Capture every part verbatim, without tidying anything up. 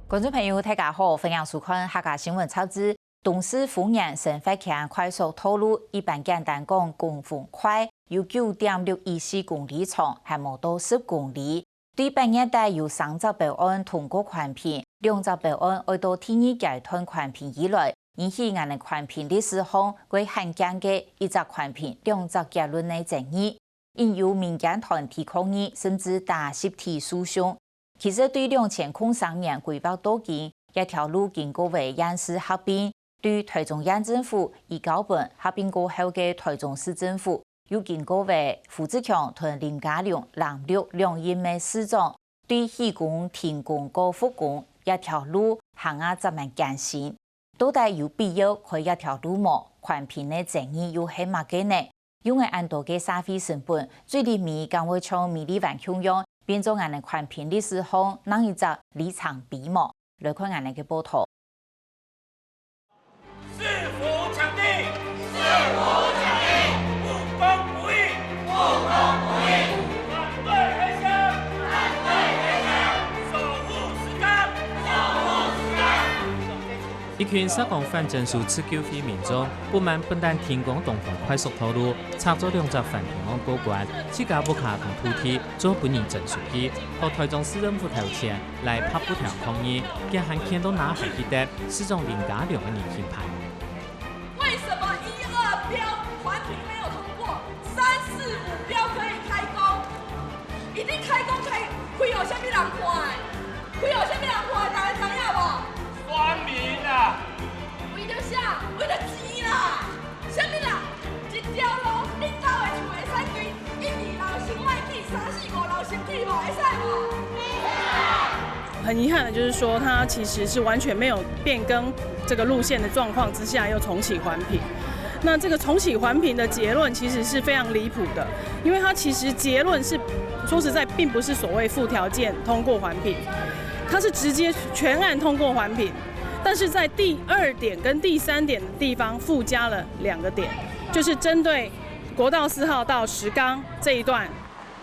觀眾朋友，大家好，歡迎收看客家新聞雜誌。東勢豐原生活圈快速道路，一般簡單講講風快，有九點六一四公里長，還無到十公里。對半月底有三隻標案通過環評，兩隻標案愛到第二階段環評以來，因此𠊎等環評歷史項會罕見个一隻環評兩隻結論个爭議。 因有民間團體抗議，甚至打實體訴訟。其實對兩千空三年規劃到今，這條路經過个縣市合併，對台中縣政府移交分合併過後个台中市政府，又經過个胡志強同林佳龍藍綠兩任个市長，對起工、停工過復工，這條路行啊正蠻艱辛。 到底有必要開這條路無？環評个爭議又係麼个呢？有恁多个社會成本，最臨尾敢會像美麗灣共樣，變做𠊎等環評歷史項另一隻里程碑無？來看𠊎等个報導。市府搶地！市府搶地！不公不義！不公不義！反對黑箱！反對黑箱！守護石岡！守護石岡！ 一群石岡反爭輸自救會民眾不滿不但停工東豐快速道路，拆做兩隻環評案過關，自家屋下同土地做分人徵收去，到台中市政府頭前來拍布條抗議，佢還譴到那海地得市長林佳龍个人形牌。為什麼一二標環評沒有通過，三四五標可以開工？一定開工開，開予啥物人看的？開予啥物人看的？大家知影無？選民啊！ 為著啥？為著錢啦！啥物啦？一條路，恁兜的厝會使對一二樓先賣去，三四五樓先去無？會使無？很遺憾的就是說，它其實是完全沒有變更這個路線的狀況之下，又重啟環評。那這個重啟環評的結論其實是非常離譜的，因為它其實結論是，說實在，並不是所謂附條件通過環評，它是直接全案通過環評。 但是在第二點跟第三點的地方附加了兩個點，就是針對國道四號到石岡這一段。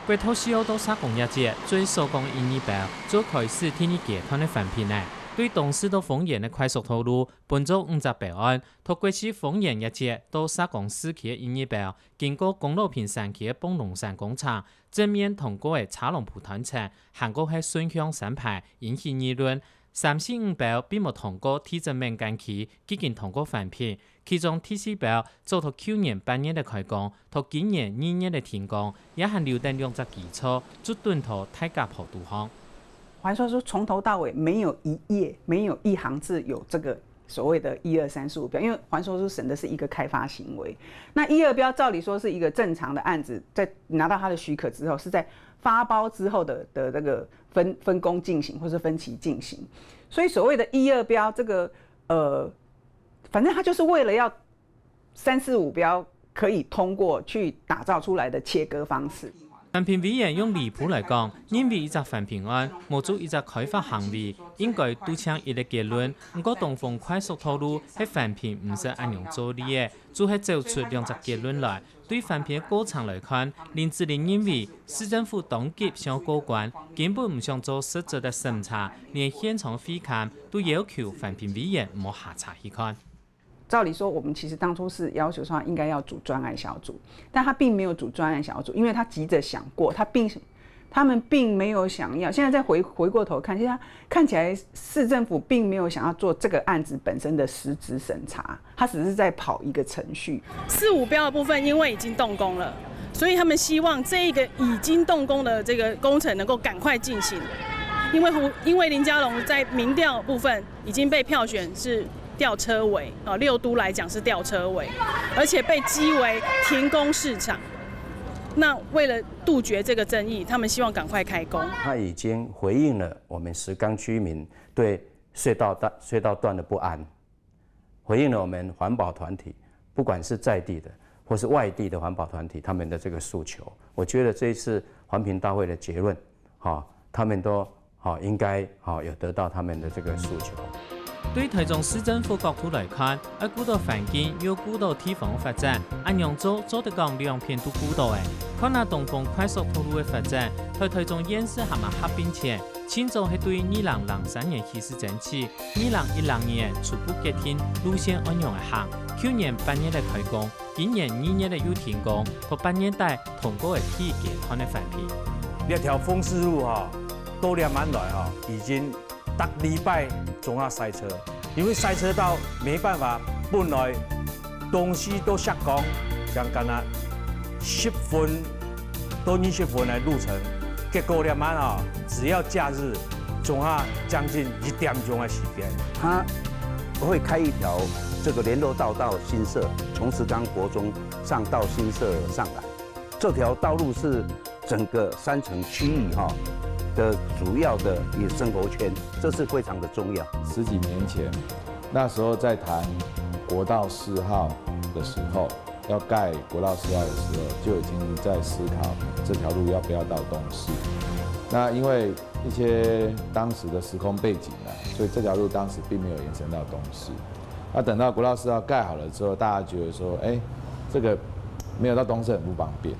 國道四號到石岡這節最少講一二標，就開始第二階段个環評了。對東勢到豐原个快速道路，分做五隻標案，在國四豐原這節到石岡市區个一二標，經過公路坪山區个磅農山工程，正面通過个車龍不斷層，還過係順向三排，引起議論。 三四五標並無通過地質敏感區，既經通過環評，其中第四標早在舊年八月个開工，到今年二月个停工，也還留等兩隻基礎，就墩到大甲埔肚項。環說書從頭到尾沒有一頁，沒有一行字有這個所謂的一二三四五標，因為環說書審的是一個開發行為。那一二標照理說是一個正常的案子，在拿到他的許可之後，是在發包之後的，的那個分，分工進行或是分期進行。所以所謂的一二標，這個，呃，反正他就是為了要三四五標可以通過去打造出來的切割方式。環評委員用離譜來講，認為一隻環評案無做一隻開發行為，應該都淨一個結論。毋過東豐快速道路係環評毋識恁樣做理个，就係走出兩隻結論來。對環評个過程來看，林子玲認為市政府當急想過關，根本毋想做實質个審查，連現場會勘都要求環評委員毋好下車去看。 照理說，我們其實當初是要求說他應該要組專案小組，但他並沒有組專案小組，因為他急著想過，他並，他們並沒有想要。現在再回，回過頭看，其實他看起來市政府並沒有想要做這個案子本身的實質審查，他只是在跑一個程序。四五標的部分，因為已經動工了，所以他們希望這一個已經動工的這個工程能夠趕快進行，因為胡，因為林佳龍在民調部分 已經被票選是吊車尾，哦，六都來講是吊車尾，而且被譏為停工市場。那為了杜絕這個爭議，他們希望趕快開工。他已經回應了我們石岡居民對隧道段，隧道段的不安，回應了我們環保團體，不管是在地的或是外地的環保團體，他們的這個訴求。我覺得這一次環評大會的結論，哈，他們都，哈，應該，哈，有得到他們的這個訴求。對台中市政府角度來看，愛顧到環境又顧到地方發展，恁樣做做得講兩片都顧到个。看啊東豐快速道路个發展，在台中縣市還吂合併前，盡早係對二零零三年起始爭取，二零一零年初步決定路線愛仰仔行，舊年八月仔開工，今年二月仔又停工，到八月底通過个第一階段个環評。這條豐勢路吼，到這滿來吼，已經逐禮拜總下塞車，因為塞車到沒辦法，本來東西都下工，像剛剛十分到二十分的路程，結果這滿啊，只要假日，總下將近一點鐘的時間。它會開一條這個聯絡道到新社，從石岡國中上到新社上來。這條道路是整個山城區域哈的主要的一個生活圈，這是非常的重要。十幾年前，那時候在談國道四號的時候，要蓋國道四號的時候，就已經在思考這條路要不要到東勢。那因為一些當時的時空背景啊，所以這條路當時並沒有延伸到東勢。那等到國道四號蓋好了之後，大家覺得說，哎，這個沒有到東勢很不方便。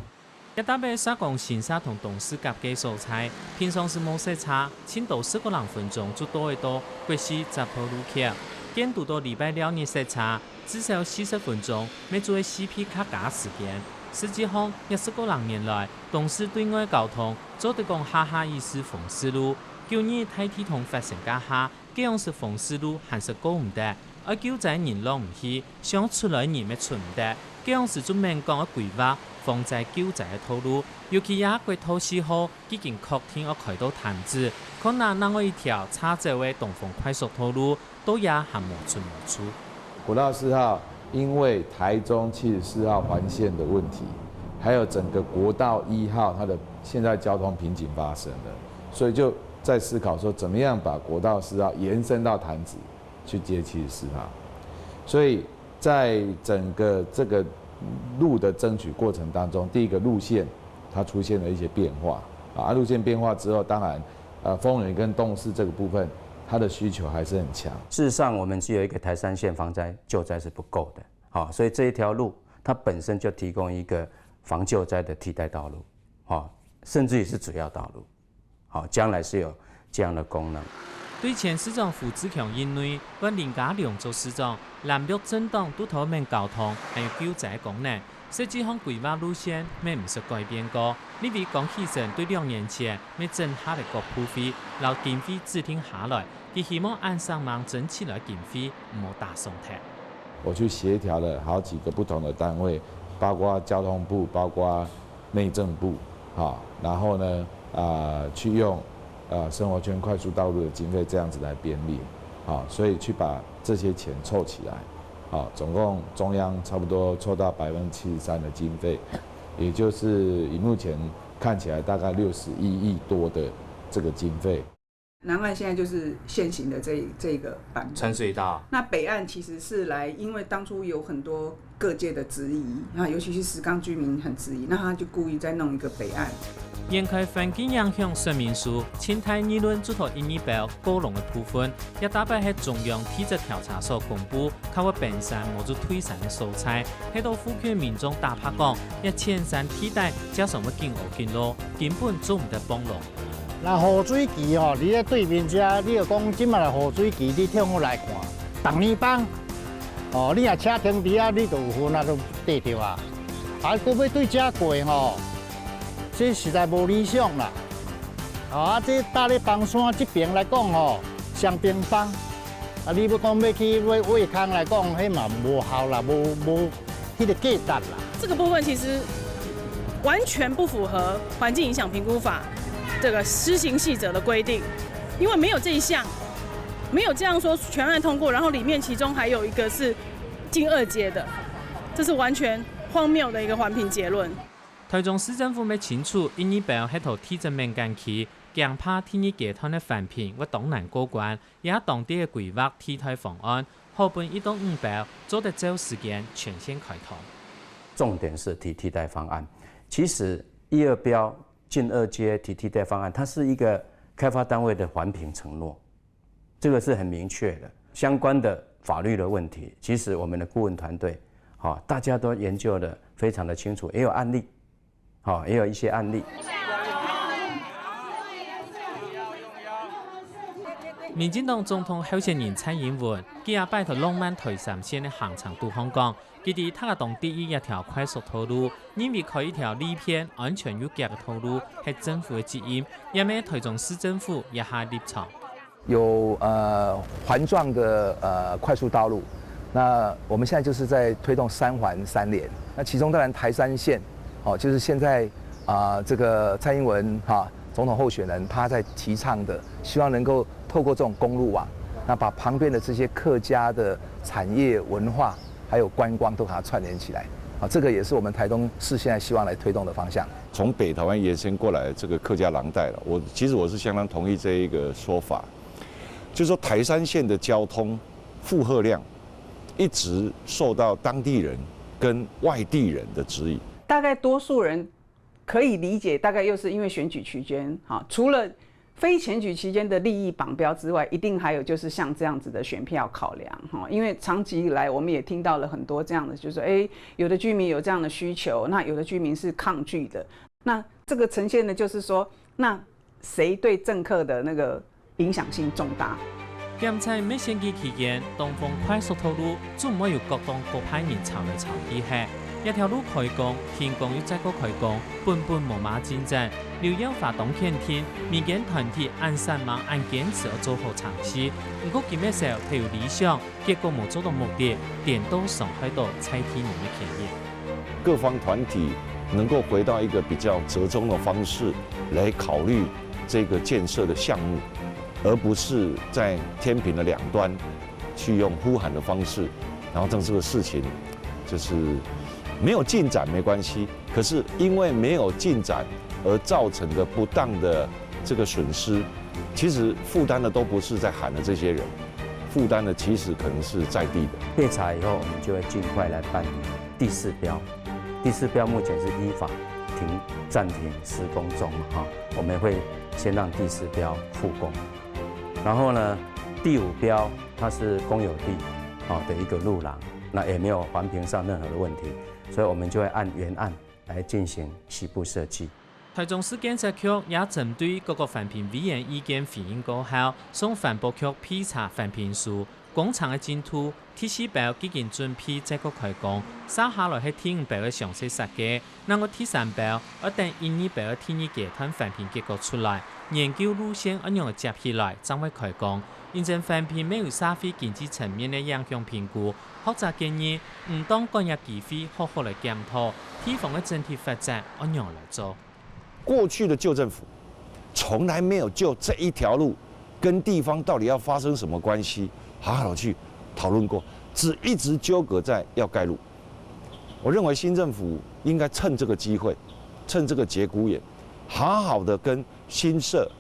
這搭个石岡新社同東勢交界所在，平常時無塞車，盡多十過零分鐘就到得到國四十號路口。見堵到禮拜六日塞車，至少四十分鐘，乜就係四倍較加時間。實際上，這十過零年來，東勢對外交通做得講下下已是豐勢路。舊年大地動發生該下， 該央時豐勢路還係過毋得，愛救災人落毋去，想出來人乜出毋得。該央時就猛講愛規劃，防災救災个道路，尤其這國道四號已經確定愛開到潭子，看哪另外一條車走个東豐快速道路，到這還無出無出。國道四號因為台中七十四號環線的問題，還有整個國道一號它的現在交通瓶頸發生了，所以就在思考說怎麼樣把國道四號延伸到潭子， 去接七十四號。所以在整個這個路的爭取過程當中，第一個路線它出現了一些變化啊，路線變化之後，當然，呃，豐原跟東勢這個部分，它的需求還是很強。事實上，我們只有一個台三線防災救災是不夠的，好，所以這一條路它本身就提供一個防救災的替代道路，好，甚至於是主要道路。 好，將來是有這樣的功能。對前市長胡志強任內，換另加兩組市長，藍綠政黨都討論交通還有救災功能，實際上規劃路線乜毋識改變過。立委江啟臣對兩年前乜整合个各部會，摎經費指定下來，佢希望恁煞猛爭取來經費，毋好打爽忒。我去協調了好幾個不同的單位，包括交通部，包括 內政部，好，然後呢，啊，去用，呃，生活圈快速道路的經費這樣子來編列，好，所以去把這些錢湊起來，好，總共中央差不多湊到百分之七十三的經費，也就是以目前看起來大概六十一億多的這個經費。 南岸現在就是現行的這一，這個版本。穿隧道。那北岸其實是來，因為當初有很多各界的質疑，啊，尤其是石岡居民很質疑，那他就故意再弄一個北岸。掀開環境影響說明書，盡大議論就在一二八過龍个部分，這搭擺係中央地質調查所公布，較會崩山無就退山个所在，係到附近民眾打拍講，這淺山地帶，假使會緊挖緊落，根本做毋得放龍。 若雨水期吼，你咧對面遮，你就講這馬若雨水期，你聽好來看，逐年放，哦，你若車停佇遐，你就有份啊，就硩著啊。啊，閣欲對遮過吼，這實在無理想啦。哦，啊，這搭咧崩山這爿來講吼，雙爿崩，啊，你欲講欲去挖挖空來講，彼嘛無效啦，無，無 彼个價值啦。這個部分其實完全不符合環境影響評估法這個施行細則的規定，因為沒有這一項，沒有這樣說全案通過，然後裡面其中還有一個是近二階的，這是完全荒謬的一個環評結論。台中市政府乜清楚，一二八係在地質敏感區，驚怕第二階段个環評會當難過關， 也當地个規劃替代方案，好分一到五八做得照時間全線開通。重點是提替代方案。其實一二八近二階提替代方案，它是一個開發單位的環評承諾，這個是很明確的。相關的法律的問題，其實我們的顧問團隊，哈，大家都研究得非常的清楚，也有案例。 好，也有一些案例。民進黨總統候選人蔡英文，佢也擺在浪漫台三線个行程肚項講，佢在大家當在意一條快速道路，認為開一條利便、安全又遽个道路，係政府个責任，也係台中市政府這下立場。有呃環狀的呃快速道路，那我们现在就是在推动三环三连，那其中当然台三线，哦，就是现在啊、这个蔡英文哈总统候选人他在提倡的，希望能够透过这种公路网，那把旁边的这些客家的产业文化还有观光都给它串联起来，啊，这个也是我们台东市现在希望来推动的方向。从北台湾延伸过来这个客家廊带了，我其实我是相当同意这一个说法，就是说台三线的交通负荷量一直受到当地人跟外地人的质疑。大概多数人可以理解，大概又是因为选举期间，哈，除了非选举期间的利益绑标之外，一定还有就是像这样子的选票考量，哈，因为长期以来我们也听到了很多这样的，就是说，哎，有的居民有这样的需求，那有的居民是抗拒的，那这个呈现的就是说，那谁对政客的那个影响性重大？檢采未選舉期間，東豐快速道路總會有各黨各派人吵來吵去核。這條路開工，停工又再過開工，本本無麼進展。劉耀發當肯定，民間團體恁煞猛恁堅持愛做好程序，毋過今日時候忒有理想，結果無做到目的，顛倒傷害到在地人个權益。各方团体能够回到一个比较折中的方式来考虑这个建设的项目，而不是在天平的两端去用呼喊的方式，然后让这个事情就是没有进展没关系，可是因为没有进展而造成的不当的这个损失，其实负担的都不是在喊的这些人，负担的其实可能是在地的。备查以后，我们就会尽快来办理第四标。第四标目前是依法停暂停施工中嘛，哈，我们会先让第四标复工。然后呢，第五标它是公有地，好的一个路廊，那也没有环评上任何的问题，所以我们就会按原案来进行西部设计。台中市建设局也針對各个環評委員意見回應過後，送環保局備查環評書，工程个進度，第四標既經準備再過開工，續下來係第五標个詳細設計，另外第三標愛等一二標个第二階段環評結果出來，研究路線愛仰仔接起來，正會開工。因為環評乜有社會經濟層面个影響評估，學者建議，毋當趕這機會好好來檢討，地方个整體發展愛仰來做。 过去的旧政府从来没有就这一条路跟地方到底要发生什么关系，好好地去讨论过，只一直纠葛在要盖路。我认为新政府应该趁这个机会，趁这个节骨眼，好好的跟新社、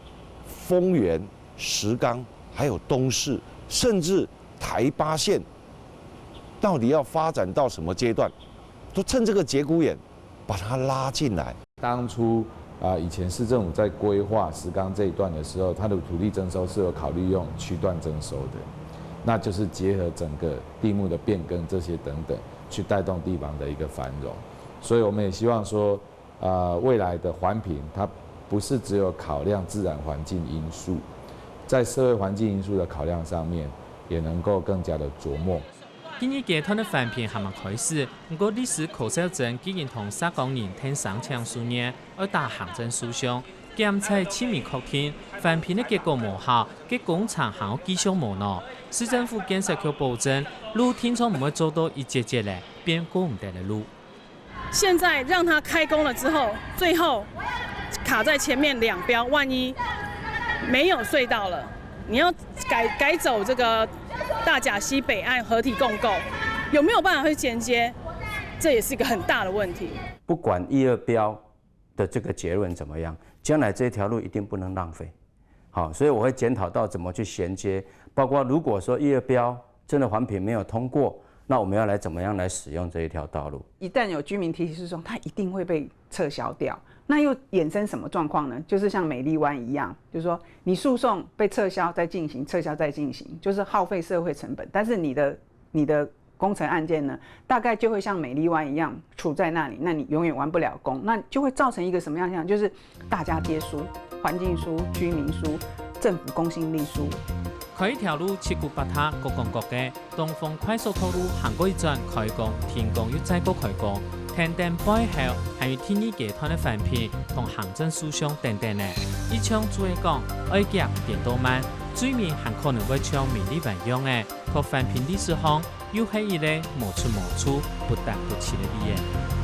丰原、石冈，还有东势，甚至台八线，到底要发展到什么阶段，都趁这个节骨眼把它拉进来。当初啊，以前市政府在规划石冈这一段的时候，它的土地征收是有考虑用区段征收的，那就是结合整个地目的变更这些等等，去带动地方的一个繁荣。所以我们也希望说，呃，未来的环评它不是只有考量自然环境因素，在社会环境因素的考量上面，也能够更加的琢磨。 第二階段个環評還吂開始，毋過律師柯少珍既經同石岡人𢯭手簽署，愛打行政訴訟。檢采盡尾確定，環評个結果無效，該工程還愛繼續無呢？市政府建設局保證，路定著毋會做到一節節仔，變過毋得个路。 现在让它开工了之后，最后卡在前面两标，万一没有隧道了，你要改改走这个大甲溪北岸河体共构，有没有办法去衔接？这也是一个很大的问题。不管一二标的这个结论怎么样，将来这条路一定不能浪费。好，所以我会检讨到怎么去衔接，包括如果说一二标真的环评没有通过，那我们要来怎么样来使用这一条道路？一旦有居民提起诉讼，它一定会被撤销掉。那又衍生什么状况呢？就是像美丽湾一样，就是说你诉讼被撤销再进行，撤销再进行，就是耗费社会成本，但是你的你的工程案件呢，大概就会像美丽湾一样处在那里，那你永远完不了工，那就会造成一个什么样的现象？就是大家皆输，环境输，居民输，政府公信力输。開一條路七轂八罅，各講各个，東方快速道路行過一轉開講，停講又再過開講，停等背後還有第二階段个環評同行政訴訟等等呢。以上就係講，愛遽顛倒慢，最尾還可能會像民利灣樣仔，在環評歷史項又係一個無出無處、不達不齊个例仔。